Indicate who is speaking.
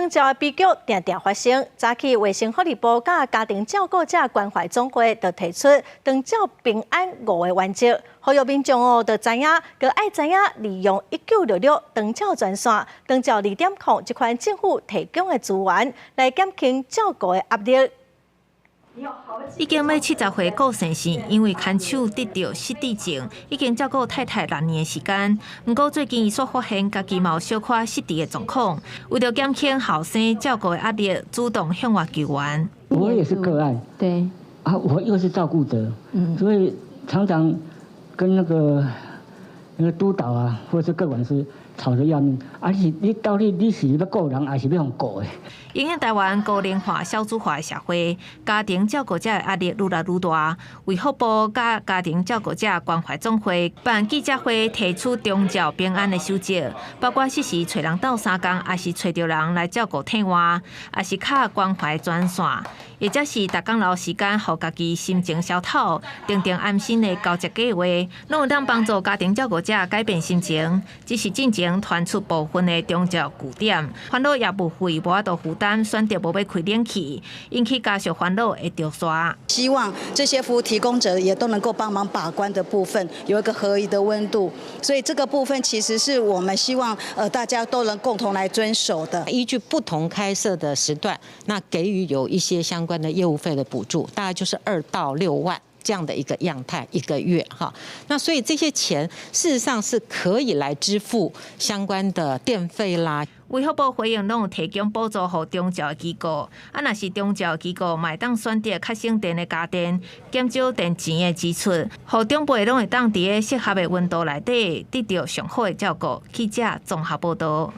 Speaker 1: 長照的悲劇定定發生。早起衛生福利部佮家庭照顧者關懷總會就提出長照平安五个原則，呼籲民眾哦，就知影，閣愛知影利用1966長照專線、長照2.0這款政府提供的資源，來減輕照顧的壓力。
Speaker 2: 已經欲70歲顧先生，因為牽手得著失智症，已經照顧太太6年的時間。毋過最近伊煞發現家己嘛有小可失智的狀況，為著減輕後生照顧的壓力，主動向外求援。
Speaker 3: 我也是個案，啊，我又是照顧者，所以常常跟那個督導啊，或者是個管師吵得要命。而且你到底你是欲顧人，還是欲予顧的？
Speaker 2: 影響台灣高齡化、少子化的社會，家庭照顧者的壓力愈來愈大。衛福部佮家庭照顧者關懷總會辦記者會，提出長照平安的守則，包括適時揣人鬥相共，抑是揣著人來照顧替換，抑是敲關懷專線，或者是逐工留時間，予家己心情消透，定定安心的交接計劃，攏會當幫助家庭照顧者改變心情。只是進前傳出部分的長照據點，煩惱業務費無法度負擔，選擇無欲開冷氣，引起家屬煩惱會著煞。
Speaker 4: 希望這些服務提供者也都能夠幫忙把關的部分，有一個合宜的溫度。所以這個部分其實是我們希望大家都能共同來遵守的。
Speaker 5: 依據不同開設的時段，那給予有一些相關的業務費的補助，大概就是2到6萬這樣的一個樣態一個月哈。那所以這些錢事實上是可以來支付相關的電費啦。
Speaker 2: 衛福部回應，攏有提供補助予長照機構，啊，若是長照機構嘛會當選擇較省電的家電，減少電錢的支出，予長輩攏會當佇咧適合的溫度內底得著上好的照顧。記者綜合報導。